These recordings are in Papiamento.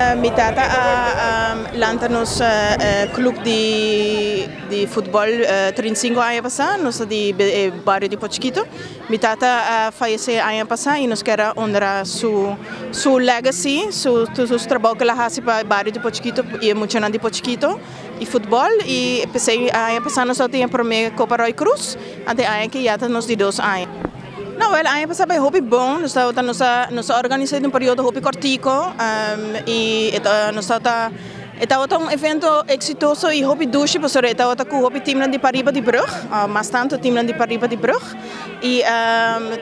Mi tata a lanta nos club di futbol 35 aña pasa, nos ta di bario di Port Chiquito. Mi tata a fayece aña pasa y nos kier a honra su legacy, su trabou cu el a haci pa bario di Port Chiquito y e muchanan di Port Chiquito y futbol. Y p'esey aña pasa nos a tin e prome Copa Roy Croes, ante aña aki ya ta nos di dos aña. No, wel aña pasa bai hopi bon, nos tabata nos a nos a organisa den un periodo hopi cortico y e ta nos tabata e tabata un evento exitoso y hopi dushi pasobra e tabata cu hopi teamnan di pariba di brug, mas tanto teamnan di pariba di brug y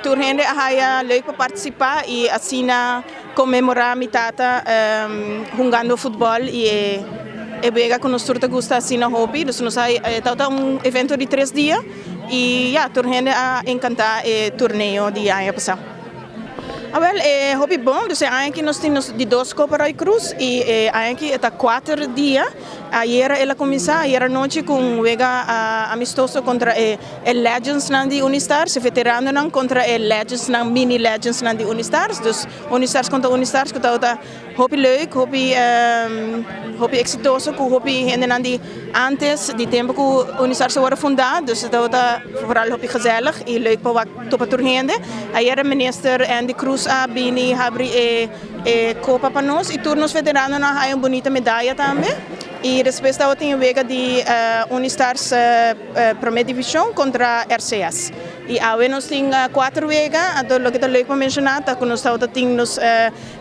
tur hende a haya leuk pa participa y asina conmemora mi tata hungando futbol y e e wega cu nos tur ta gusta asina hopi, dus nos a e tabata un evento di tres dia. Y ya, tur hende a encanta e torneo di aña pasa. Awel, e hopi bon, dus e aña aki nos tin nos di dos Copa Roy Croes y e aña aki e ta cuater dia. Ayera el a cuminsa, ayera nochi cu un wega amistoso contra e Legendsnan di Unistars, e veteranonan contra e Legendsnan, mini Legendsnan di Unistars. Dus Unistars contra Unistars cu tabata Hopi leuk, hopi hopi exitoso cu hopi hendenan di antes, di tempo cu Unistar a worde funda, dus e tabata vooral hopi gezellig y leuk pa wak topa tur hende. Ayer minister Endy Croes a bini habri e e copa pa nos y tur nos veteranonan a haya un bunita medaya tambe y despues tabatin e wega di Unistars prome division contra RCS. Y awe nos tin cuater wega, anto loke ta leuk pa menciona ta cu nos tabata tin nos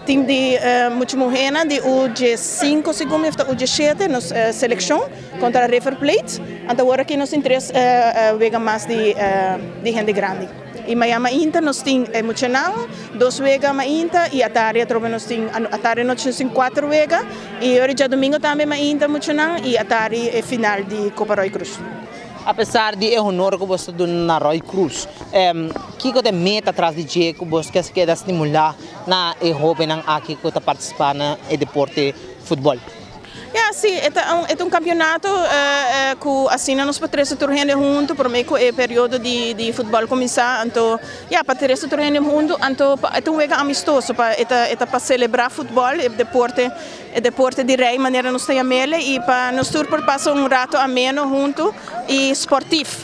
Team di mucha muhénan di U 5 segun mi of ta U 7 nos selekshon kontra River Plate. Anto awor aki nos tin tres wega mas di di hende grandi. I mañan mainta nos tin e muchanan dos wega mainta i atardi atrobe nos tin atardi anochi nos tin kuater wega i ora djadumingo tambe mainta muchanan i atardi e final di Copa Roy Cruz. Apesar di e honor ku boso ta duna na Roy Cruz, kiko ta e meta tras di dje ku boso ke keda stimulá na e hóbennan aki ku ta partisipá na e deporte futbòl? Ya, si, e ta un e ta un kampionato ku asina nos por trese tur hende huntu promé ku e periodo di di futbòl kuminsá. Anto, ya, pa trese tur hende huntu, anto pa e ta un wega amistoso, pa e ta e ta pa selebrá futbòl, e deporte e deporte di rei manera nos ta yam'el, i pa nos tur por pasa un rato ameno huntu i sportif.